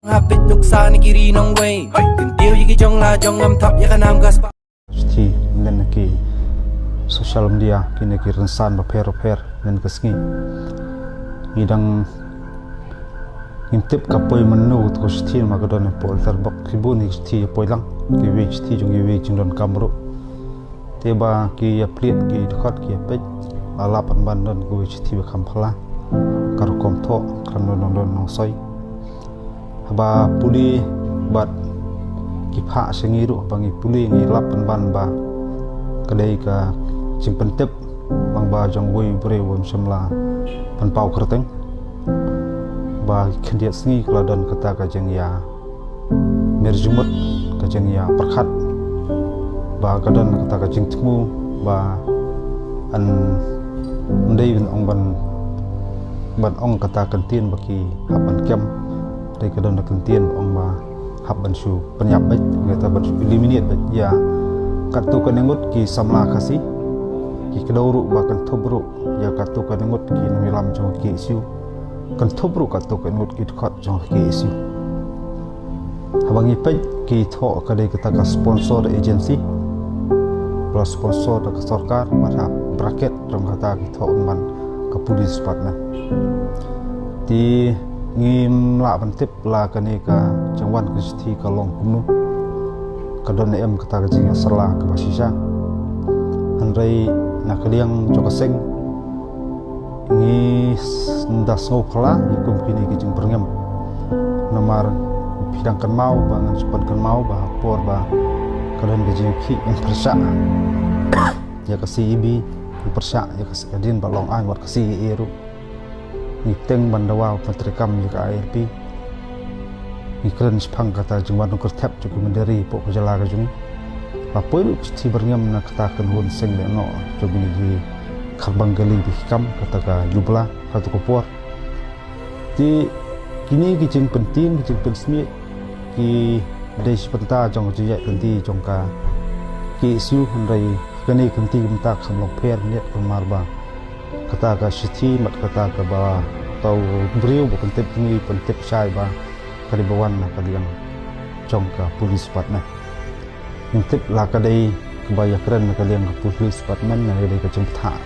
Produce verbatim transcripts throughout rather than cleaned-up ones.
Hapit nuksa na ki ri nongwei. Kyntiew ïa ki jong la jong ngam thap ïa ka nam ka spah. Shithi mynne na ki social media, kine ki rynsan bapher bapher mynne ka sngi. Ngi dang ngim tip ka poi mynno katto ka shithi, namar ka don hapoh letter box, ki bun ki shithi ïa poi lang, kiwei ki shithi jong kiwei ki jingdonkam ruh. Te ba ki ïa plie, ki dkhot, ki ïa peit, la lap ban ban don kawei shithi ba kham phylla. Ka rukom thoh, khlem don, don, don nongsoi. Haba pule bad ki phah sha ngi ruh, haba ngi pule ngi lap ban ban ba ka dei ka jingpyntip, bang ba jong uwei u briew uba ym shym la pynpaw kyrteng. Ba ki khyndiat sngi ka la don kata ka jingïa myrjumut, ka jingïa pyrkhat, ba ka don kata ka jingthmu ba yn dei ban ong ban, ban ong kata ka ktien ba ki hap ban kem, dei ka don ka ktien ba ong ba hap ban shu pynïap beit, kata ban shu eliminate beit ïa katto katne ngut ki samla Khasi, ki kdew ruh ba kynthup ruh ïa katto katne ngut ki nongïalam jong ka K S U, kynthup ruh katto katne ngut ki dkhot jong ka K S U. Haba ngi peit ki thoh ka dei kata ka sponsor agency, ba la sponsor da ka sorkar, bad ha bracket jong kata ki thoh ban ka police department. Te ngim lah ban tip la kane ka jingwan ka shithi ka long kumno, ka don ne em kata ka jingïasylla kaba shisha. Hynrei na ka liang jong ka seng ngi s-, da sngew phylla ïa kum kine ki jingbyrngem. Namar phi dang kynmaw ba ngan shu pynkynmaw ba ha por ba ka don ka jingkhih, ngi pyrshah ïa ka C A B, ngi pyrshah ïa ka, ka dien ba long aiñ, wat ka C A A ruh. Ngi teng ban dawa ban treikam ïa ka I L P. Ngi kren shaphang kata jingwan nongkyrthep jong ki mynder ri hapoh ka jylla ka jong ngi. La poi ruh ka shithi byrngem na kata ka kynhun seng lehnoh jong kine ki kharbang kali ba ki kam, kata ka Jubla, kata ka por. Te kine ki jingpyntieng, ki jingpynsmiej ki dei shi bynta jong ka jingïaid lynti jong ka K S U, hynrei kane ka lynti ka bynta kam long pher, ngi ïa kynmaw ba kata ka shithi, mat kata kaba uta u briew ba pyntip jong ngi, pyntip shai ba ka dei ba wan na ka liang jong ka police department. Ngim tip la ka dei kaba ïakren na ka liang ka police department, ne ka dei ka jingbthah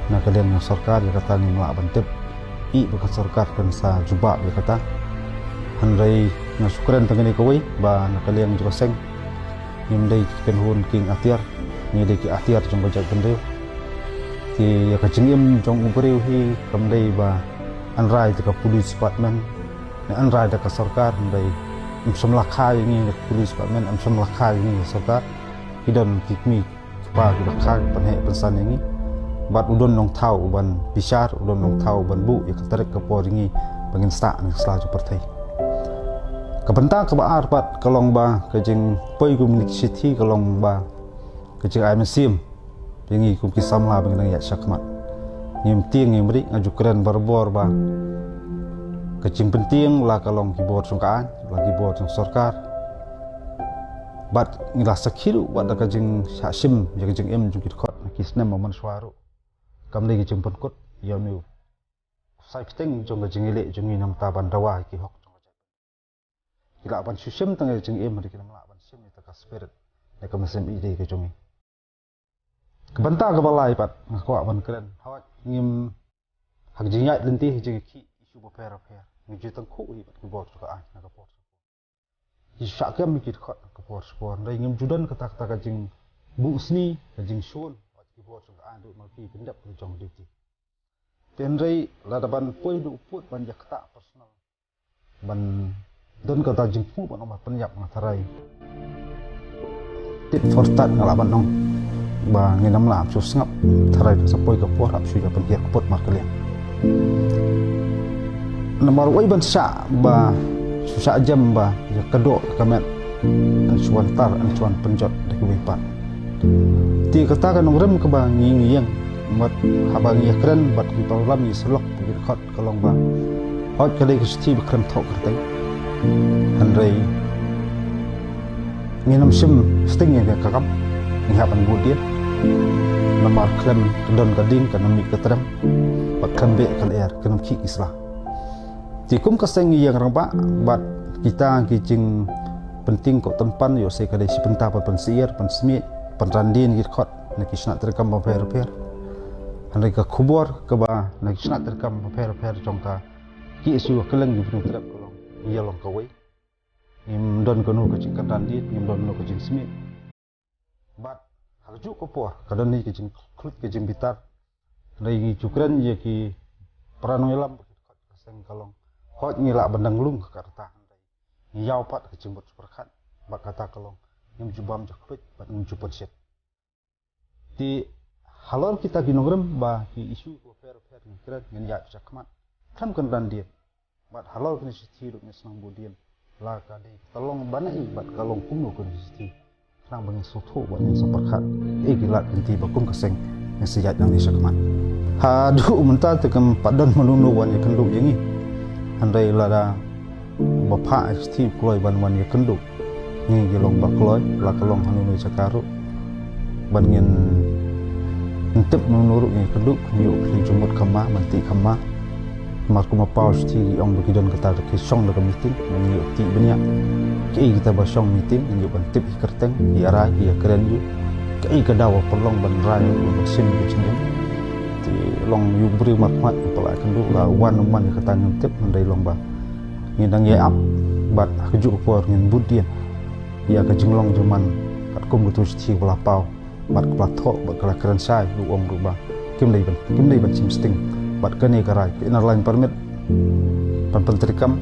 na ka liang ka sorkar, ïa kata ngim lah ban tip. Ïa ba ka sorkar kan sa jubab ïa kata. Hynrei nga shu kren tang kane kawei ba na ka liang jong ka seng ngim dei ki kynhun kieng atiar, ngi dei ki atiar jong ka jaitbynriew. Te ïa ka jingim jong u briew hi kam dei ba yn rai da ka police department ne yn rai da ka sorkar, hynrei ym shym la kha ïa ngi na ka police department, ym shym la kha ïa ngi na ka sorkar. Ki don ki kmie ki kpa kiba kha, ki pynheh pynsan ïa ngi. Bad u don nongthaw uban bishar, u don nongthaw uban buh ïa ka tarik ka por ïa ngi ba ngin sah na ka sla jong ka pyrthei. Ka bynta kaba ar pat ka long ba ka jingpoi kumne ki shithi ka long ba ka jingai mynsiem ïa ngi kum ki samla ba ngi dang ïaid shakhmat. Ngim tieng ngim ri, nga ju kren barabor ba ka jingpyntieng la ka long ki bor jong ka aiñ, la ki bor jong sorkar. Bad ngi la sakhi ruh wat da ka jingshah shim ïa ka jingim jong ki dkhot na ki snem mynshwa ruh. Kam dei ka jingpynkut ïa une u ksai pyrthei jong ka jingïaleh jong ngi, namar ban dawa ïa ki hok jong ka jait. Ki lah ban shu shim tang ïa ka jingim, hynrei kim lah ban shim ïa ka spirit ne ka mynsiem ïeit ka jong ngi. Ka bynta kaba lai pat nga kwah ban kren, hooid ngim, ha ka jingïaid lynti ha jingïakhih issue bapher bapher, ngi ju tyngkhuh hi bad ki bor jong ka aiñ na ka por. Ki shah kem ki dkhot na ka por sha ka por, hynrei ngim ju don kata kata ka jingbuh sni, ka jingshun bad ki bor jong ka aiñ ruh, namar ki pyndep ki jong duty. Te hynrei lada ban poi haduh pud ban ïa ktah personal, ban don kata jingthmu ban ong ba pynïap, nga tharai tit for tat nga lah ban ong ba ngin ym lah ban shu sngap, tharai ka sa poi ka por hap shu ïa pynhiar kput markylliang. Namar uei ban shah ba shu shah jem ba ïa ka doh ka met yn shu wan tar, yn shu wan pynjot da kiwei pat. Te kata ka nongrim kaba ngi ngi ïeng, bad haba ngi ïakren bad ki paralok, ngi sylok ba ki dkhot ka long ba hooid ka dei ka shithi ba khlem thoh kyrteng, hynrei ngin ym shim sting ïa ka kam, ngi hap ban bud ïa. Namar khlem ka don ka ding kan ym mih ka trem, bad khlem beh ka lyer kan ym khih ki sla. Te kum ka seng ngi ïeng rangbah bad Kita ki jingpynting ko tympan ïoh se ka dei shi pynta pat pynsyier, pynsmiej, pynrandien ki dkhot na ki shnat treikam bapher bapher. Hynrei ka khubor kaba na ki shnat treikam bapher bapher jong ka K S U ha kylleng ki bneng trep ka long ïa long kawei. Ngim don kano ka jingkynrandien, ngim don kano ka jingsmiej. Bad ha kajuh ka por ka don hi ka jingkhluit ka jingbitar. Hynrei ngi ju kren ïa ki para nongïalam ba ki dkhot ka seng ka long, hooid ngi lah ban dang lung ka rta, hynrei ngi ïaw pat ka jingmut jingpyrkhat. Bad kata ka long, ngim ju bam ja khluit bad ngim ju pynshet. Te halor kita ki nongrim ba ki issue kiba pher pher ngi kren, ngin ïaid shakhmat khlem kynrandien. Bad halor kane ka shithi ruh ngin sa nang buddien, la ka dei ka long ban ai bad ka long kumno kane ka shithi, khnang ba ngin sngewthuh bad ngin sa pyrkhat ïa ki lad ki lynti ba kum ka seng ngin sa ïaid nangne shakhmat. Haduh mynta te kam pat don mano mano ban ïakynduh ïa ngi. Hynrei lada ba phah shithi u kloi ban wan ïakynduh, ngi ki long ba kloi, la ka long hano hano jaka ruh, ban ngin tip mano mano ruh ngi kynduh, ngi ïoh ka jingjumut kham ma, ban tih kham ma. Namar kumba paw shithi ki ong ba ki don kata ki shong da ka meeting, ngi ïoh tih bniah. Kiei kita ba shong meeting, ngi ïoh ban tip ïa ki kyrteng, ïa rai, ïa kren ju. Kiei ka daw ba pynlong ban rai, ban shim ka jingim. Te long ïa u briew markhmat ba la kynduh, la wan ym wan kata ngim tip, hynrei long ba ngi dang ïa ap. Bad ha kajuh ka por ngin buddien ïa ka jinglong jingman katkum katu ka shithi ba la paw bad ka la thoh bad ka la kren shai, u ong ruh ba kim dei ban, kim dei ban shim sting. Bad kane ka rai ka Inner Line Permit ban pyntreikam,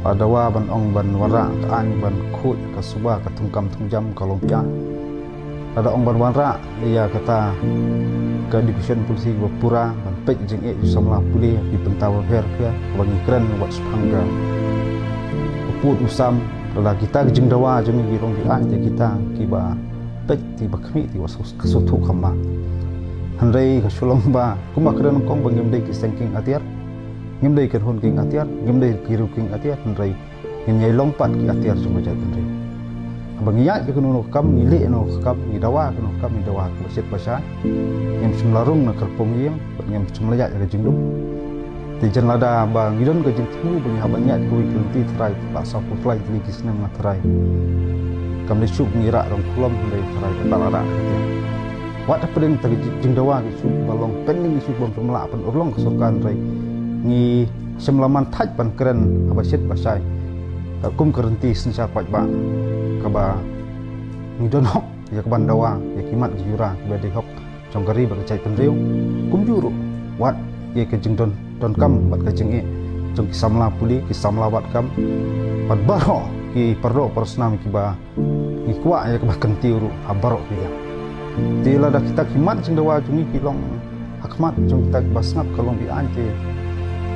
la dawa ban ong ban wanrah ka aiñ ban khuid ka suba ka thungkam thungjam ka long pia. Lada ong ban wanrah ïa kata ka education policy ba pura, ban peit jingeh jong samla pule ha ki bynta bapher bapher, ba ngi kren wat shaphang ka pud u sam. Lada kita ki jingdawa jong ngi ki long ki aiñ ïa kita kiba peit, kiba khmih, kiba sngewthuh kham ma. Hynrei ka shu long ba kumba kren kong ba ngim dei ki seng kieng atiar, ngim dei ki khun kieng atiar, ngim dei ki riew kieng atiar, hynrei ngin ïai long pat ki atiar jong ka jaitbynriew. Haba ngi ïaid ïa kano kano ka kam, ngi leh kano ka kam, ngi dawa kano ka kam, ngi dawa kaba shet ba shai, ngim shym la rung na kyrpong ïing bad ngim shym la ïaid ïa ka jingdum. Te jan lada ba ngi don ka jingthmu ba ngi hap ban ïaid kawei ka lynti, tharai la sawphew tylli ki snem nga tharai kam dei shuh ngi rah rong khlem, hynrei tharai ka la rah ka tiar. Wat hapdeng ta ka jingdawa ki issue ba long pending issue ba ym lah pynurlong ka sorkar, hynrei ngi shym la man thait ban kren haba shet ba shai. Ka kum ka rynti synshar paidbah kaba ngi don hok ïa ka ban dawa ïa ki mat ki jura kiba dei hok jong ka ri bad ka jaitbynriew. Kumjuh ruh wat ïa ka jingdon, donkam bad ka jingeh jong ki samla pule, ki samla wad kam bad baroh ki paralok parasnam kiba ngi kwah ïa kaba kyntiew ruh ha baroh ki liang. Te lada kita ki mat jingdawa jong ngi ki long ha khmat jong kita kiba sngap ka long be-aiñ, te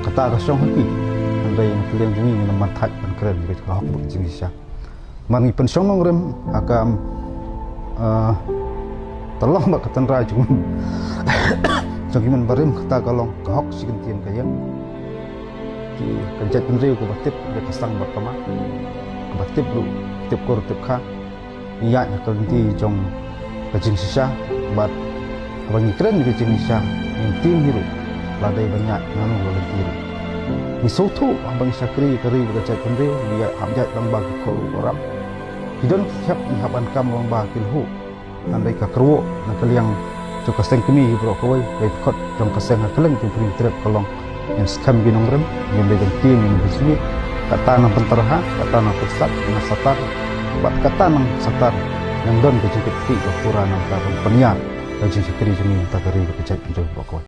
kata ka shong ha ki. Hynrei na ka liang jong ngi ngin ym man thait ban kren ïa ka hok bad ka jingshisha. Namar ngi pynshong nongrim ha ka, ah, tyllong bad ka tynrai jong, jong ki mon barim, kata ka long ka hok shi kyntien ka ïing. Ki, ka jaitbynriew kaba tip ïa ka sang bad ka ma, kaba tip ruh, tip kur tip kha, ngi ïaid ha ka lynti jong ka jingshisha, bad haba ngi kren ïa ka jingshisha, ngim tieng hi ruh la dei ban ïaid nangno la lynti ruh. Ngi sngewthuh haba ngi shakri ïa ka ri bad ka jaitbynriew, ngi ïaid, hap ïaid lang bad ki khun ruh, ki ram. Ki don ki khep, ngi hap ban kam lang bad ki lhu. Hynrei ka kyrwoh na ka liang jong ka seng kmie hi baroh kawei, ka dkhot jong ka seng ha kylleng ki bneng trep ka long, ngin skhem ki nongrim, ngim dei ban tieng, ngim dei ban smiej. Kata nang pyntarha, kata nang pynsat, nang satar, bad kata nang satar nang don ka jingkitkhlieh ba pura, nangta ban pynïar ka jingshakri jong ngi, nangta ka ri bad ka jaitbynriew baroh kawei.